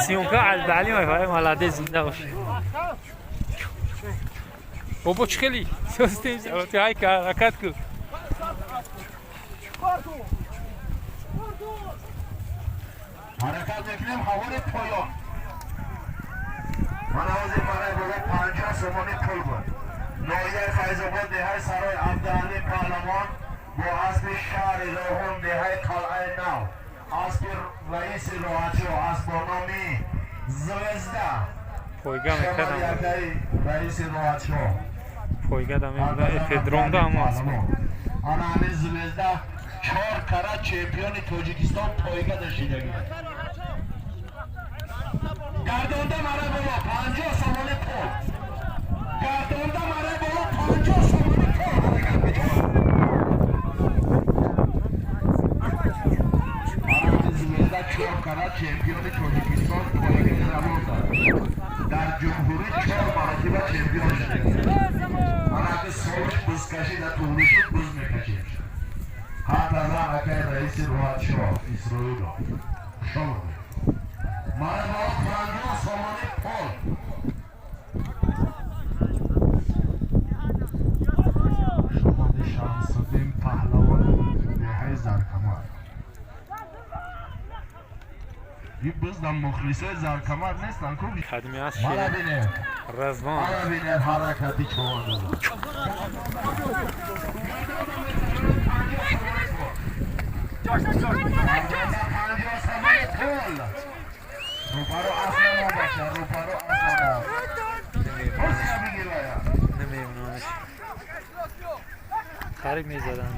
Съёмка Албали мефаҳм, молодец, зинда бош. Бобо, чӣ хели? Состем, ҳай ҳаракат ку. Ҳаракат мекунем, ҳавори поён. Ман ҳозир барои боло 50 сомонӣ пул буд. Ноҳияи Файзобод, деҳаи Сарои, Абдуалӣ Паҳлавон бо аспи шаҳри Роҳун, деҳаи Қалъаи Нав, аспи раиси роҳатшо, асп бо номи Звезда. Пойга мекардам. Якаи раиси роҳатшо. Пойга да мебуда, эфедромда ҳамо асп. Ана ҳамин Звезда чор кара чемпиони Тоҷикистон, пойга дашидагӣ. Гардонда мара боло, 50 сомонӣ пул. Гардонда мара боло, 50 сомонӣ пул. Ҳаракат мекунад. Ана Звезда чор кара чемпиони Тоҷикистон, пойгаи равон дар ҷумҳурӣ чор маротиба чемпион шудагӣ. Ана ки солш бузкашӣ да туғри шуд, буз мекашид. Ҳатто акай раиси роҳатшо Исроилов. Хуш омадед. Мара боло, 50 сомонӣ пул. Шомади, Шамсуддин Паҳлавон, деҳаи Заркамар. И буздам мухлисои Заркамар нестанд ку? Кадми аст Мана шер. бинед. Развон. Мана бинед ҳаракати човандоза. 50 сомонӣ пул. Рӯбару асмона баша, рӯбару асмона. Бузка бигирая. Намебинамаш. Қариб мезадам.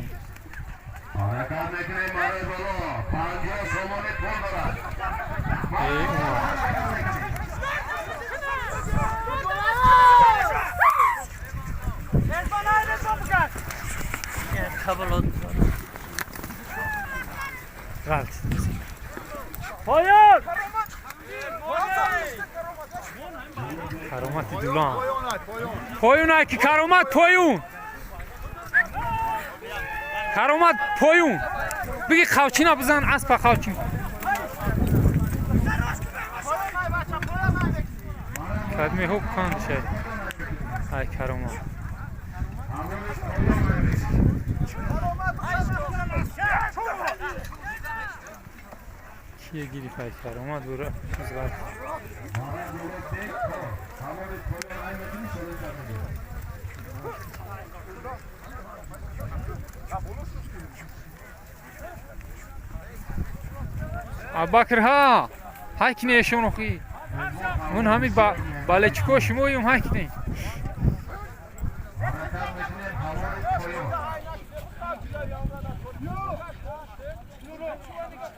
Ҳаракат мекунем барои боло. 50 сомонӣ пул дорад. Эй, умар. Ғалт. Поён! Каромати дулон. Поюн ки каромат поюн. Каромат поюн. Биги, қавчина бизан, аспа қавчин. Кадми хуб кан шай. Ай каромат. Кие гирифт ай каромат бура чиз ғалт. Барои боло бекор. Ҳамони поён ай мекунӣ, солита мегирад. Абубакр ҳа. Ҳай кине эшон охи. Мун ҳами ба балечико шумоюм, ҳай кине. Ҳаракат мекунем ҳавори поён. Ҳавори поён ҳаракати човандоз.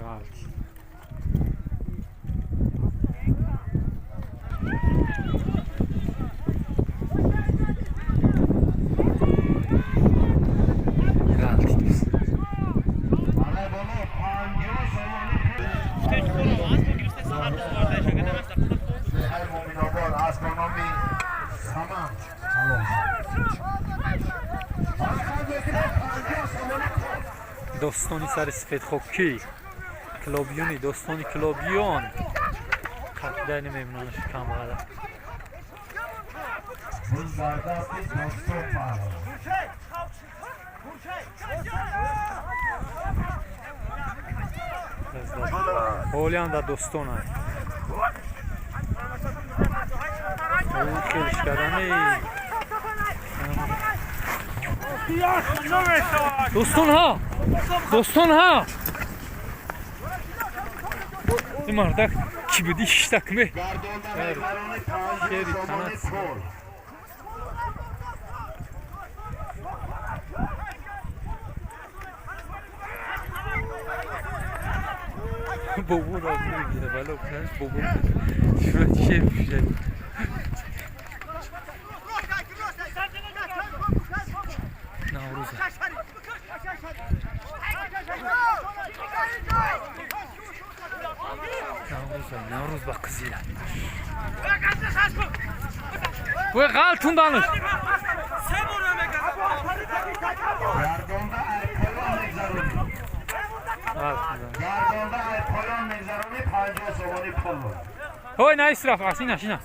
Ғалт. Ғалт. Барои боло, 50 сомонӣ пул. Деҳаи Муъминобод, асп бо номи Саманд. Ҳаракат мекунем, 50 сомонӣ пул. Достони сари сафедхокӣ, клобиёни достони клобиён қапида намемонаш камғала. Буз дар дасти Достон Паҳлавон. Ҳолиам дар Достон ай. Хелиш кардани. Достон ҳа, Достон ҳа. Ин мардак кӣ буди, ҳиштакме? Гардонда меҳмарони 50 Шери сомони танас. Пул. Бобо ра мегира, вало бобо шура шер пӯшида. Наврӯза. Наврӯза, Наврӯз ба қизила. Вой, ғалтун дануш. Гардонда ай поён мегзаронӣ. Ғалтун дануш. Гардонда ай поён мегзаронӣ, 50 сомони пул. Ҳой, на исраф ас, ина, ина.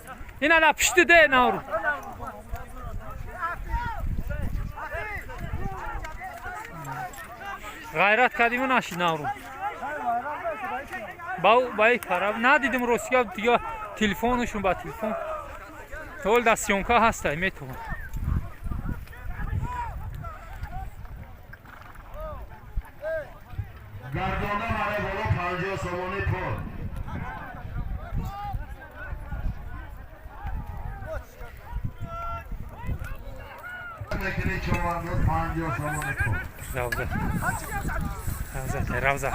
Ина ла пишти де Наврӯз. Ғайрат кардиму нашид Наврӯз. Ба ик парав надидим, рости гап, дига телефонушун ба телефон. Ҳол дар съёмка ҳастай, метавон. Гардонда маро боло, 50 сомони пул. Мекунӣ човандоз, 50 сомони пул. Равза. Равза, равза.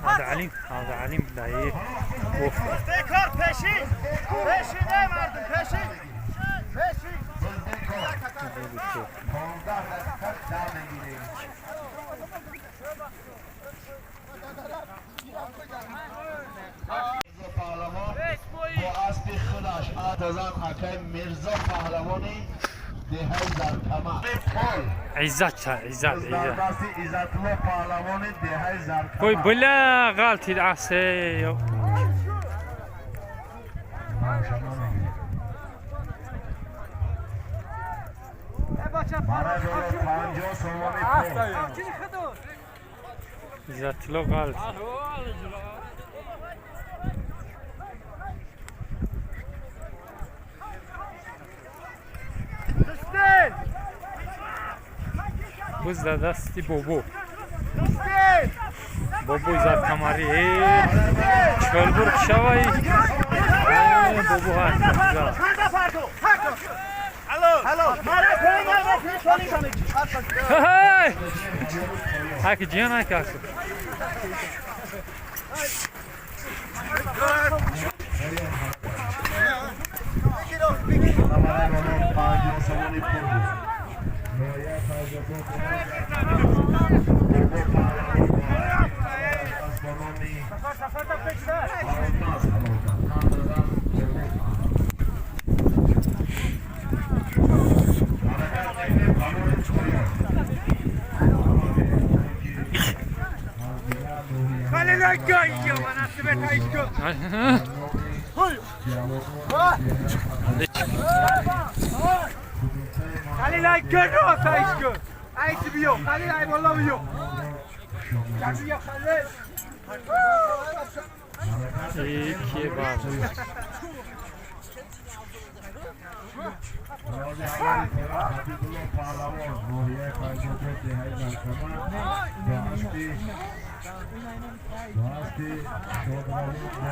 هذا علیم، هذا علیم دایی. اوف. بکار پشی پشی نه مردم پشی پشی. Буз бекор. 15 дақиқа дам мегирем. Мирзо Паҳлавон бо аспи худаш атазан, акай Мирзо Паҳлавони деҳаи Заркама. Пол. Иззат ча, иззат, Буз дар иззат. дасти Иззатулло Паҳлавони деҳаи Ой, Заркама. бля, ғалтид асе. Тамошано мегирем. Мара боло, 50 сомони пул. Иззатулло ғалт. دوستین. Буз дар дасти бобо. دوستین. Бобои Заркамарӣ. Э, чолбур шавай. Э, бобо ҳаст. الو الو مرا پایین نرو. Ҳай! Аки ҷиян, аки аку. Мара боло, 50 сомони пул буд. Ноҳияи Файзобод, Бобо Паҳлавон бо номи Алмаз Ҳантазан, Бобо Паҳлавон. Ҳаракат мекунем барои поён. خالی نگاه من از به تایش کن. خالی نگاه رو تایش کن. ای بیو خالی ای بالا بیو بیا خالی. Кие бар? Ҳабибулло Паҳлавон, ноҳияи Файзобод, деҳаи Заркама, бо аспи Шодравон ба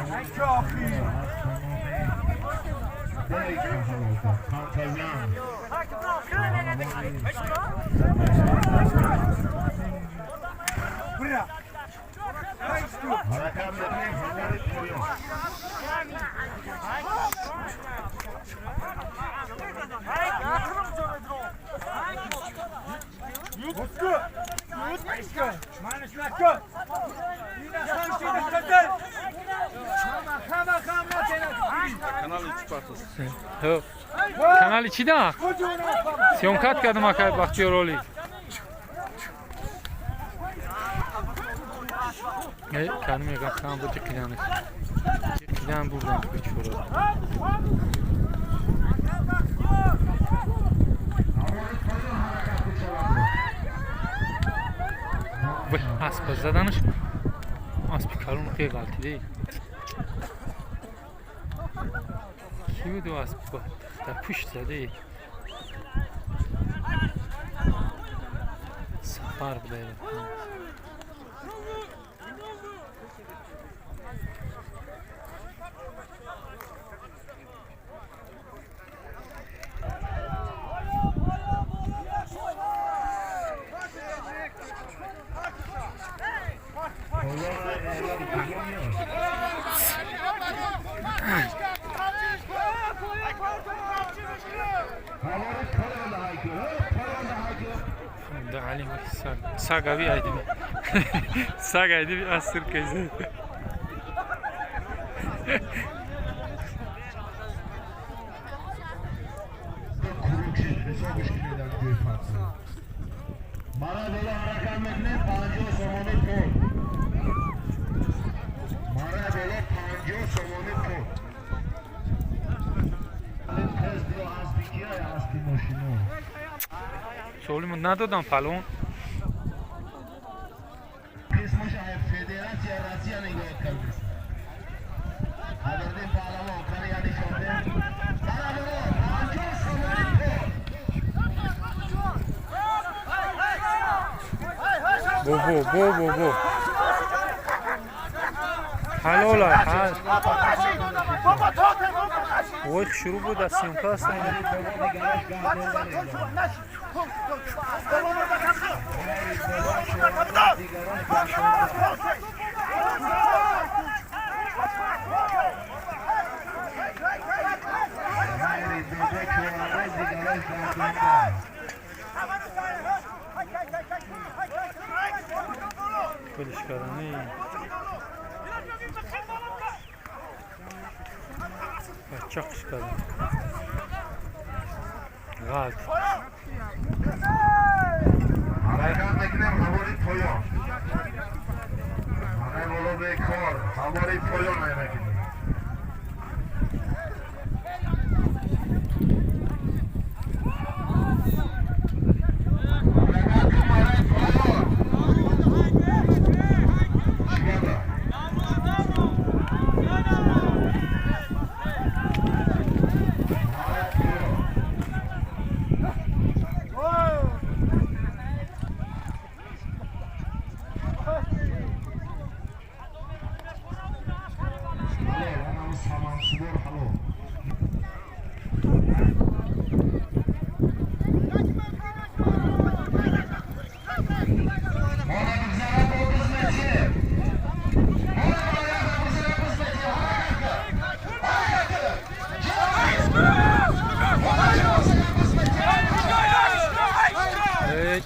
номи Бек Ҳантазан. Паҳлавони برا. Ҳаракат мекунем ҳамори поён. Канали чӣ да? Съёмкат кардам, акай Бахтиёр Оли. Э, кани мегам, кан бо ҷиқиданаш. Ҷиқидан бурдан бечора. Аспа заданаш, аспи калон хеле ғалтиде. Ки буду асп дар пушт заде? Сафар буда. Сагави айдиби. Саг айдиби асир кези. Мара боло ҳаракат мекунем, 50 сомонӣ пул. Мара боло 50 сомонӣ пул. Тез биё, аспи кия, аспи мошино. Суолимо надодам, палвон. Қисмаша Федератсия Россия нигоҳ кардест. Қадрдин паҳлавон, қани нишонде. Мара боло 50 сомонӣ пул. Бо бо бо бо бо. Ҳалола. Ой, шурӯъ буд, аз съёмка аст. Ғайри беда чорандоз дигараш гардонда. Хелиш кардани. Бача қиш кардан. Ғалт. Ҳаракат мекунем, ҳавори поён. Мараи боло бекор, ҳавори поён мекунем. Ҳаракат кун, мараи поён. Чӣ Мараи поён. Ҳалол, анам самансубор ҳалол. Мона бигзара, бо бизметием. Мона бояд бигзара, бизметием. Ҳаракат кун. Ҳаракат кун. Мона бигзара, бизметием. Эй,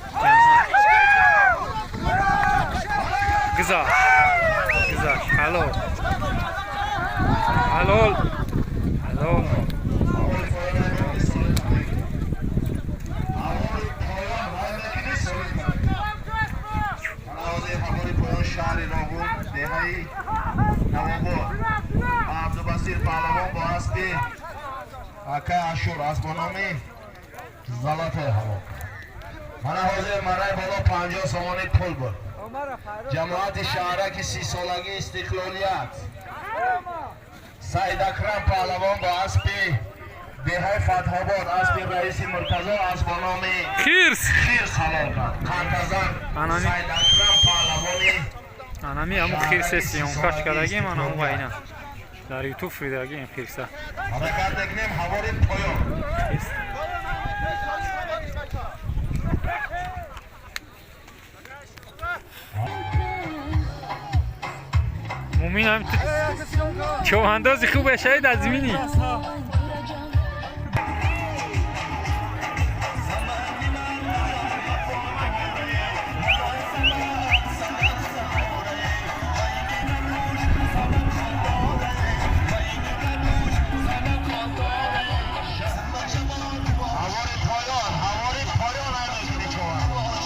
гузашт. Гузашт. Ҳалол. Ҳалол. Ҳалол. Ҳавори поён ҳай мекунӣ, солид. Ҳавори ҳавори поён, шаҳри Роғун, деҳаи Навобод. Абдубасир паҳлавон бо аспи акай Ашур, асп бо номи Золотои ҳаво. Мана ҳозир мараи боло 50 сомонӣ пул буд. Ҷамоати шаҳраки 30-солагии истиқлолият, Саид Акрам паҳлавон бо аспи деҳаи Фатҳобод, аспи раиси Муртазо, асп бо номи Хирс. Хирс ҳалол кард. Қантазан Анами. Саид Акрам паҳлавони Анами ҳамун хирсе съёмкаш кардагим, ана ҳамун вайна. Дар Ютуб фиридагим хирса. Ҳаракат мекунем, ҳавори поён. Хирс. Мумин ҳам ту човандози хубе шаид аз мини. Ҳавори поён, ҳавори поён ҳай мекунӣ, човандоз.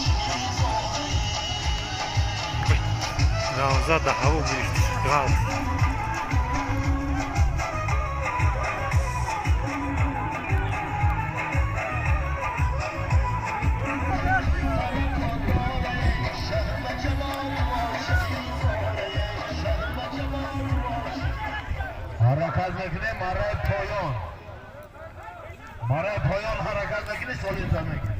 Равза да ҳаво гирифт. Ғалт. Солита мегирӣ.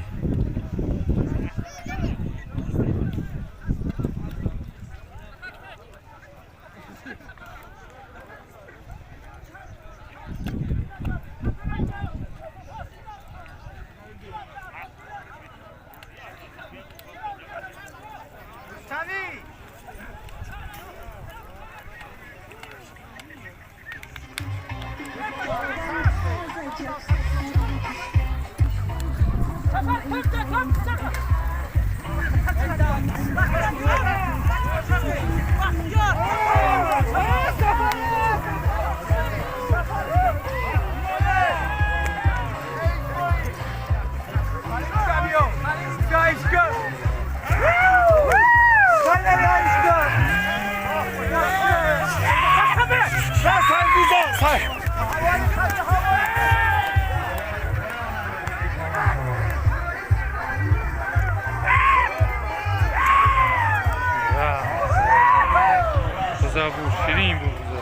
Буза буд, ширин буд буза.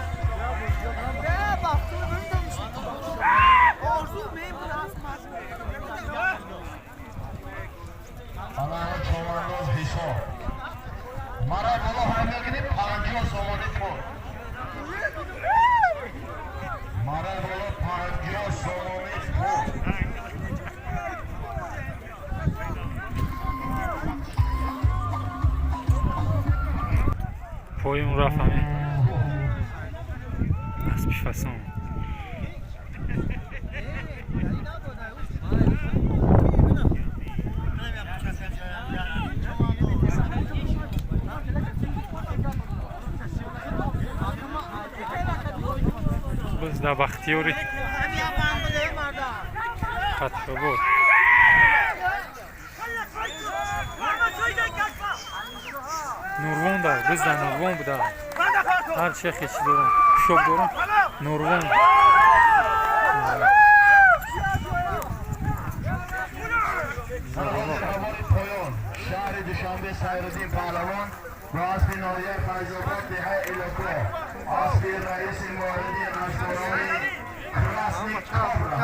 Ана човандоз ҳисоб. Мара боло ҳай мекунӣ, 50 сомонӣ пул. Мара боло 50 сомонӣ пул. Поён рафт ҳамин аспи фасон. Боз дар Бахтиёри Фатҳобод. Нурвон да биз дар Нурвон буда, ҳар чехе чӣ дорам, шок дорам, Нурвон. Ҳавори поён, шаҳри Душанбе, Сайруддин Паҳлавон бо аспи ноҳияи Файзобод, деҳаи Элоко, аспи раиси муайяни аспорони Красный Кобра.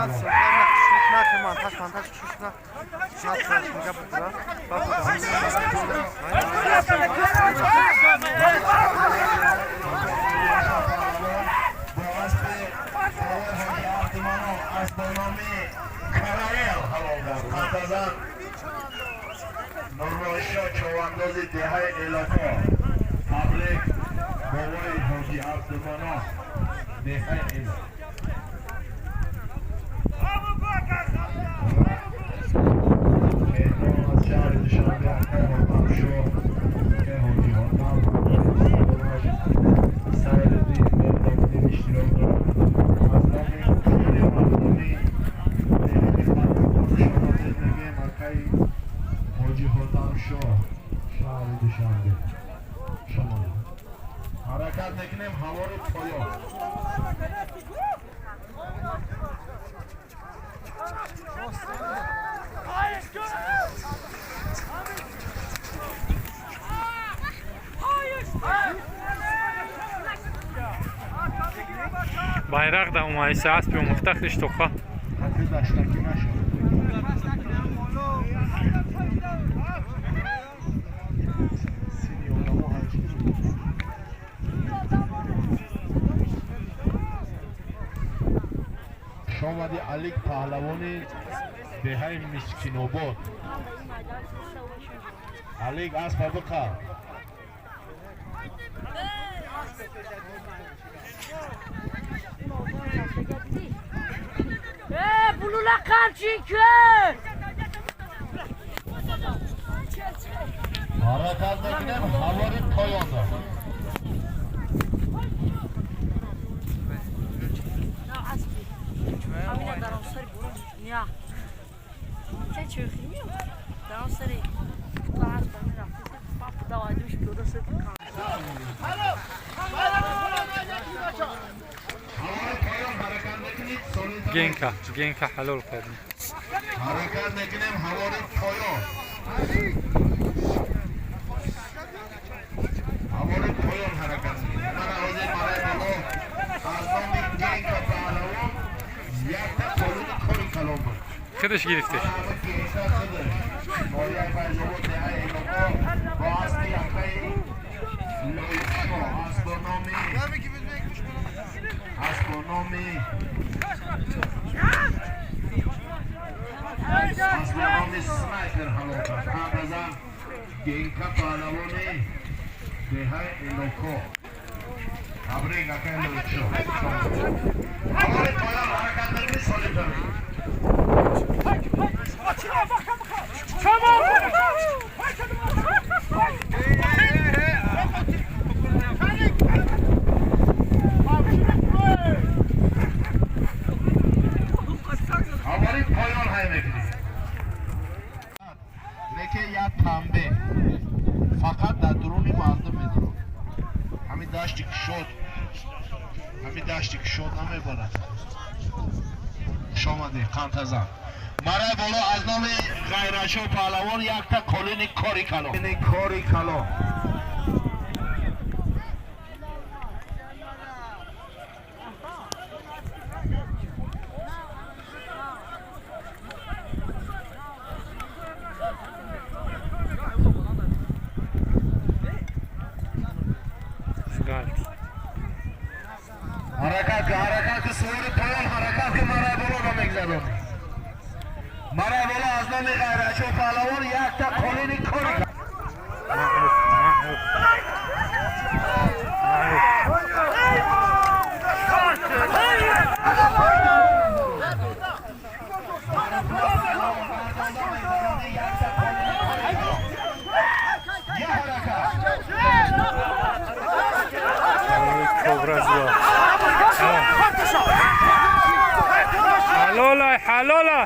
Монтаж, монтаж, чушна. Бо аспи Бобои Ҳоҷи Абдуманон, асп бо номи Караел ҳалол кард. Қантазан Нурбошо, човандози деҳаи Элоко. Табрик, бобои Ҳоҷи Абдуманон, деҳаи Элок. Меҳмон аз шаҳри Душанбе, акай Ҳотамшоҳ, акай Ҳоҷи Ҳотам, Сайруддин Меҳробдин иштирок доранд. Аз номи кулли мардуми деҳаи Фатҳобод хушомадед мегӯем, акай Ҳоҷи Ҳотамшоҳ, шаҳри Душанбе. Шомадед. Ҳаракат мекунем ҳавори поён. Байрақ да омаиса, аспи омӯхта хиштоха. Ҳатто даштакӣ нашуд. Сини одамо ҳарчи. Шомади, Алик Паҳлавони деҳаи Мискинобод. Алик, аспа биқа. Bulula kamçın kör. Ҳаракат мекунем ҳавори поёнда. Amina daronsari burun ya. Sen çökülmüyor mu? Daronsari kutlar bana rafti. Bak da varmış görürse Ҳавори поён ҳаракат мекунед, солита. Генка, Генка ҳалол кардем. Ҳаракат мекунем ҳавори поён. Ҳавори поён ҳаракат мекунем. Мана ҳозир барои боло аз номи Генка Паҳлавон якта қолини кори калон буд. Худаш гирифтеш. Генка худаш ноҳияи Файзобод, деҳаи Элоко, бо аспи акаи Лоиқшо, асбо номи Снайпер ҳалол кард. Андазан Генка паҳлавони деҳаи Элоко. Табрик, акаи Лоиқшо. Ҳавори поён ҳаракат мекунӣ, солита. Ҳавори поён ҳай мекунӣ. Лекин як танбе: фақат дар дуруни мардум медурад. Ҳамин дашти кушод, ҳамин дашти кушод намебарад. Хуш омадӣ, қантазан. Марай боло, аз номи Ғайратшо паҳлавон якта қолини кори калон, кори калон. Ғалти. Ҳаракат ки, ҳаракат ки, сувори поён ҳаракат ки, марай боло мегзаронӣ. Марай боло, аз номи Ғайратшо паҳлавон якта қолини кори. Маъруф, маъруф, маъруф. Я ҳаракат. Ой, кобра зиёд. Ҳалола, ҳалола.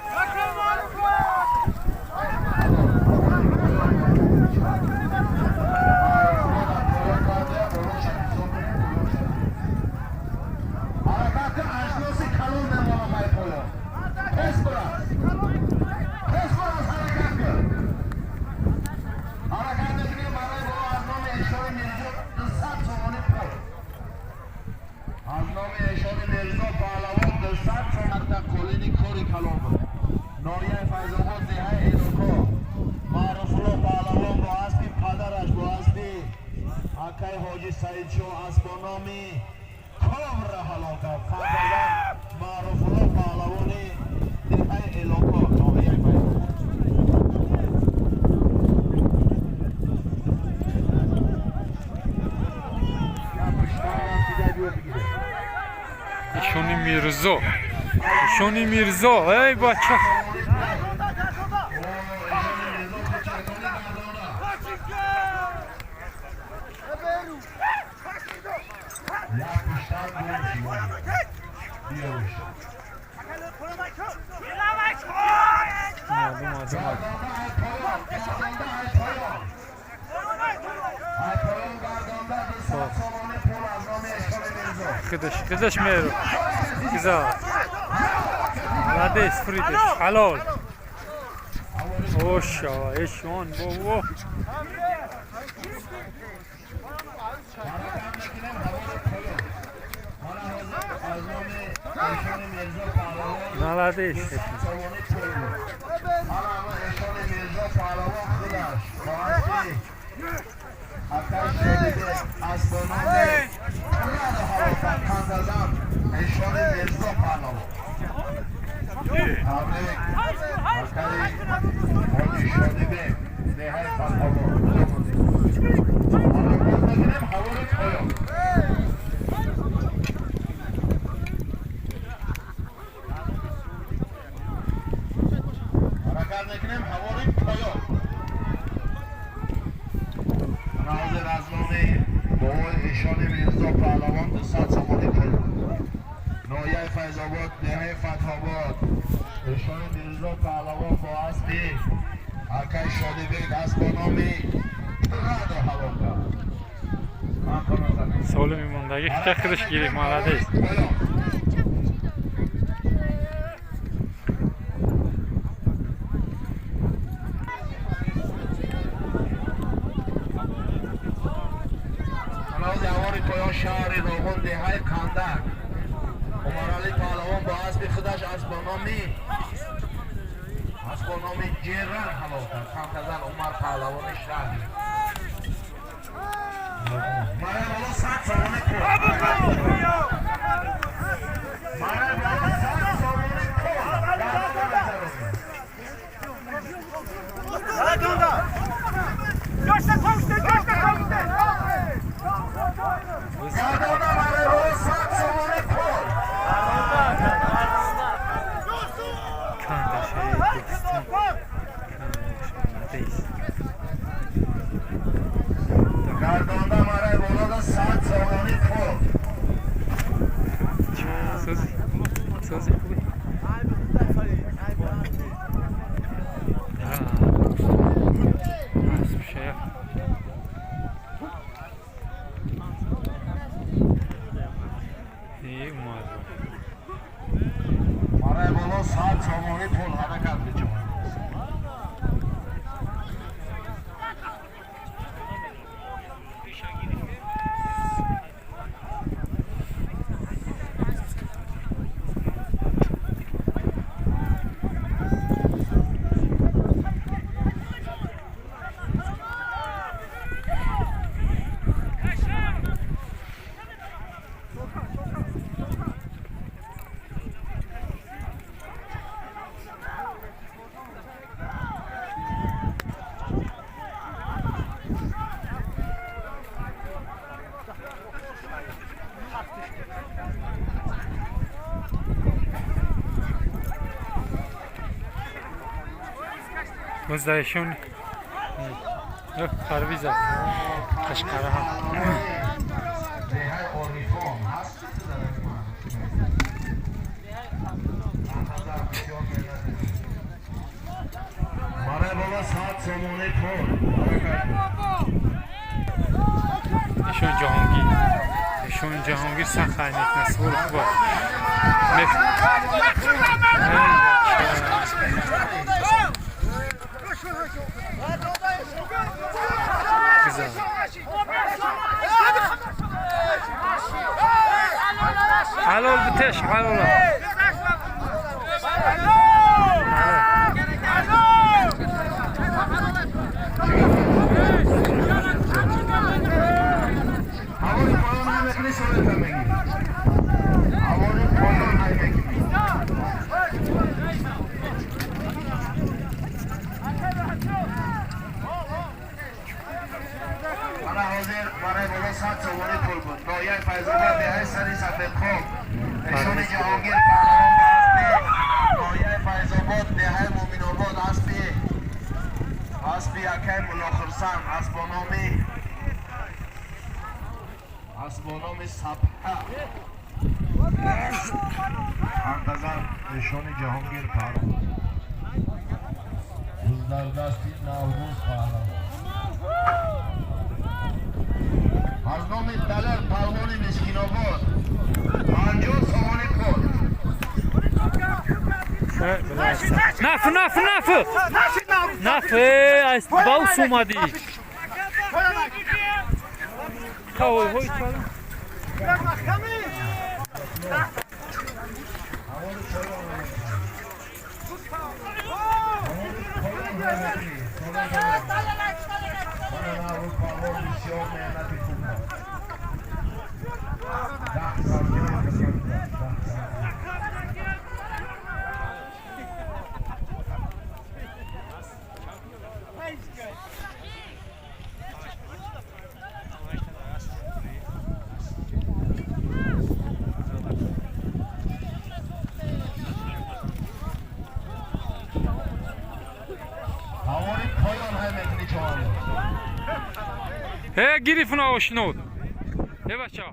Ҳаракат ки, ажноси калон мемонам ай поён. Пес бирас, пес бирас, ҳаракат кун. Ҳаракат мекунем. Барои боло, аз номи Эшони Мирзо 200 сомонӣ пул, аз номи Эшони Мирзо паҳлавон 200 сомонта қолини кори калон буд. Ноҳияи Файзобод, деҳаи Элоко, Маъруфулло паҳлавон бо аспи падараш, бо аспи акаи Ҳоҷи Саидшо, асбо номи Кобра ҳалол кард. Қандазан Маъруфулло паҳлавони деҳаи Элоко, ноҳияи Файзобод. Як пуштаам кида, биё бигире. Ишони Мирзо, Ишони Мирзо, эй бача. Эшони Мирзо кучакони гардона. Як пуштам гум шуд. Биёш. Омад, омад, омад. Гардонда ай поён, гардонда ай поён. Ай поён гардонда, 200 сомонӣ пул аз номи Эшони Мирзо. Худаш, худаш меро гиза. Молодец, фридеш ҳалол. Оша, эшон бобо. Ҳаракат мекунем, ҳавори поён. Мана ҳозир аз номи Эшони Мирзо паҳлавон Молодец. 200 сомонӣ пул буд. Ҳала ама Эшони Мирзо паҳлавон худаш бо аспи акай Шодибек, асбо номи Турадо ҳалол кард. Қандазан Эшони Мирзо паҳлавон. Табрик, акаи Ҳоҷи Шодибек, деҳаи Фатҳобод. Ҳаракат мекунем, ҳавори поён. Ҳаракат мекунем, ҳавори поён. Ҳозир аз номи бобои Эшони Мирзо паҳлавон 200 сомонӣ пул. Ноҳияи Файзобод, деҳаи Фатҳобод, Эшони Мирзо паҳлавон бо аспи акай Шодибек, асбо номи Турадо ҳалол кард. Ман қоназанам. Солими мондагӣ хита худаш гирифт, молодец. Поён. Ҳаноз ҳавори поён, шаҳри Роғун, деҳаи Қандак, Умаралӣ паҳлавон бо аспи худаш, асп бо номи Аз бо номи Ҷеран ҳалол кард. Хантазан Умар паҳлавони шаҳр. Мара боло 100 сомонӣ пул. Мара боло 100 сомонӣ пул. Гардона мара боло 100 сомонӣ пул. Кандашаи дӯстон кандашомадааст. Гардонда мара болода 100 сомонӣ пул. Сози сози хубе. Асп шая. Е, умад. Мара боло 100 сомонӣ пул ҳаракат бичон. Боз дар ишон Парвиза Қашқара ҳам. Деҳаи Орифон ҳаст чӣ дар ин бисёр меҳнат. Мара боло 100 сомонӣ пул. Ҳаракат кун. Ишон Ҷаҳонгир, ишон Ҷаҳонгир сахт хай мекунад, суоли хуба. Гузар. Ҳалол битеш, ҳалола. Ҳавори поён ҳай мекунӣ, солета мегирӣ. Ҳавори поён ҳай мекунӣ. Мана ҳозир барои боло 100 сомонӣ пул буд. Ноҳияи Файзобод, деҳаи Сари Сафедхок. Эшони Ҷаҳонгир паҳлавон ба аспи ноҳияи Файзобод, деҳаи Муъминобод, аспи акай Муллохурсанд, асбо номи Сабҳа. Антазан эшони Ҷаҳонгир паҳлавон. Рӯз дар дасти Наврӯз паҳлавон. Аз номи Далер палвони Мискинобод 50 сомонӣ пул. Наф, наф, наф, наф, баус омадӣ. Ҳой, ҳой. Ҳавори поён ҳай мекунӣ. Мана Наврӯз палвон бисёр меҳнати хуб кард. 10 сантиметр 10 сантиметр. Ҳавори поён ҳай мекунӣ, човандоз. Э, гирифуна ошинод. Э, бача.